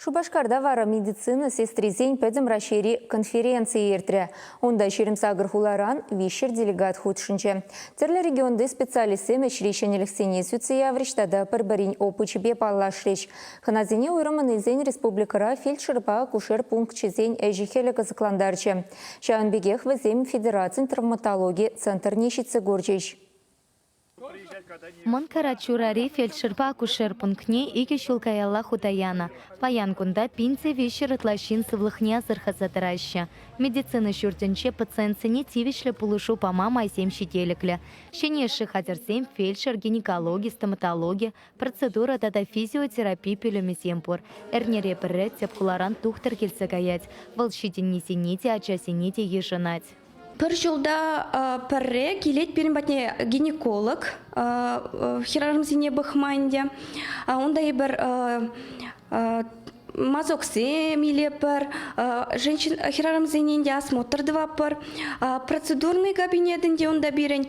Шупашкарта вара медицина сестрисен Пӗтӗм Раҫҫейри конференцийӗ иртрӗ. Унта 28 хуларан 300 делегат хутшӑнчӗ. Тӗрлӗ регионти специалистсем ӗҫри ҫӗнӗлӗхсене сӳтсе яврӗҫ тата пӗр-пӗрин опычӗпе паллашрӗҫ. Хӑнасене уйрӑммӑн илсен республикӑра фельдшерпа акушер пункчӗсен ӗҫӗ-хӗлӗ кӑсӑклантарчӗ. Ҫавӑн пекех вӗсем федерацин травматологи центрне ҫитсе курчӗҫ. Мӑн Карачурари фельдшерпа акушер пунктне икӗ ҫул каялла хута янӑ. Паян кунта 1300 ытла ҫын сывлӑхне асӑрхаса тӑраҫҫӗ. Медицина ҫуртӗнче пациентсене тивӗҫлӗ пулӑшу пама майсем ҫителӗклӗ. Ҫӗнӗ йышши хатӗрсем, фельдшер, гинекологи, стоматологи, процедура тата физиотерапи пӳлӗмӗсем пур. Эрнере пӗрре тӗп хуларан тухтӑр килсе каять. Вӑл ҫитӗннисене те, ачасене те йышӑнать. Пӗр ҫулта пӗрре килет пирӗн патне гинеколог хӗрарӑмсене пӑхма ӗнтӗ. Унта эпир мазоксем илетпӗр, женщин хӗрарӑмсене ӗнтӗ осмотр тӑватпӑр. Процедурный кабинет ӗнтӗ унта пирӗн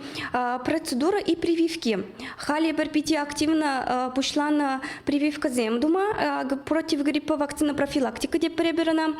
процедура и прививки. Халь эпир питӗ активно пуҫланӑ прививкӑсем тума против гриппа вакцина профилактика тетпӗр эпир ӑна.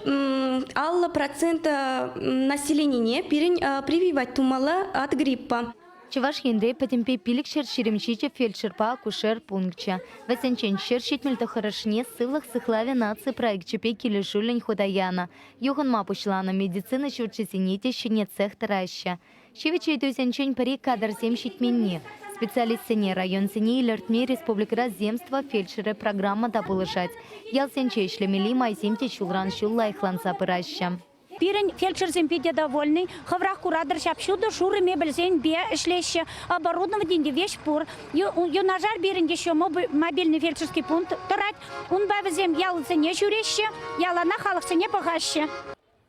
50% населенине пирӗн прививать тумалла от гриппа. Чӑваш Енре пӗтӗмпе 527 фельдшерпа акушер пункчӗ. Вӗсенчен 179-шне Сывлӑх сыхлавӗ наци проекчӗпе килӗшӳллӗн хута янӑ. Юхӑнма пуҫланӑ медицина ҫурчӗсене те ҫӗнетсех тӑраҫҫӗ. Ҫивӗч ыйтусенчен пӗри кадрсем ҫитменни. Специалистсене районсене илӗртме республикӑра Земство фельдшерӗ программа та пулӑшать. Ялсенче ӗҫлемелли майсем те ҫулран ҫул лайӑхланса пыраҫҫӗ. Пирӗн фельдшерсем питӗ довольны. Хӑвӑрах куратӑр, ҫап-ҫутӑ шурӑ мебельсемпе ӗҫлеҫҫӗ. Оборудовани те веҫ пур. Юнашар пирӗн еще мобильный фельдшерский пункт тӑрать. Унпа вӗсем ялсене ҫӳреҫҫӗ, яланах халӑхсене пӑхаҫҫӗ.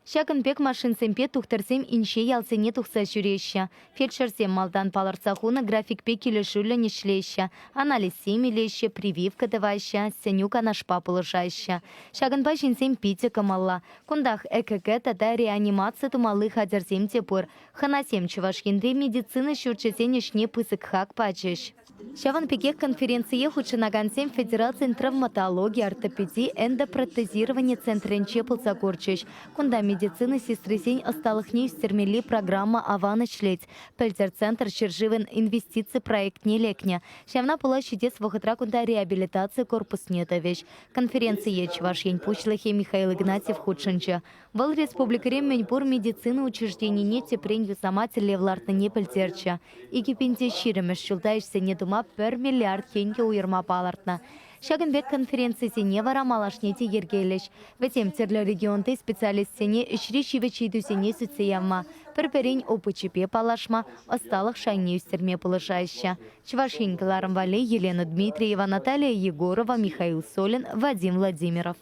Ҫакӑн пек машинсемпе тухтӑрсем инҫе ялсене тухса ҫӳреҫҫӗ. Фельдшерсем малтан палӑртса хунӑ графикпе килӗшӳллӗн ӗҫлеҫҫӗ, анализсем илеҫҫӗ, прививка тӑваҫҫӗ, сӗнӳ-канашпа пулӑшаҫҫӗ. Ҫакӑнпа ҫынсем питӗ кӑмӑллӑ. Кунтах ЭКГ тата реанимаци тумалли хатӗрсем те пур. Хӑнасем Чӑваш Енри медицина ҫурчӗсен ӗҫне пысӑк хак пачӗҫ. Ҫавӑн пекех конференцие хутшӑнакансем Федерацин травматологи, ортопеди, эндопротезировани центрӗнче пулса курчӗҫ. Кунта медицина сестрисен ӑсталӑхне ӳстермелли программа аван ӗҫлет. Пӗлтӗр центр ҫӗршывӑн инвестици проектне лекнӗ. Ҫавна пула ҫитес вӑхӑтра кунта реабилитаци корпусне тӑвӗҫ. Конференцие Чӑваш Ен Пуҫлӑхӗ Михаил Игнатьев хутшӑнчӗ. Вӑл республикӑри мӗнпур медицина учрежденине тӗпрен юсама тӗллев лартнине пӗлтерчӗ. 2020-мӗш ҫулта ӗҫсене тума пӗр миллиард тенкӗ уйӑрма палӑртнӑ. Ҫакӑн пек конференцисене вара малашне те йӗркелӗҫ. Вӗсем тӗрлӗ регионти специалистсене ӗҫри ҫивӗч ыйтусене сӳтсе явма, пӗр-пӗрин опычӗпе паллашма, ӑсталӑх шайне ӳстерме пулӑшаҫҫӗ. Чӑваш Ен кӑларӑм валли Елена Дмитриева, Наталия Егорова, Михаил Солин, Вадим Владимиров.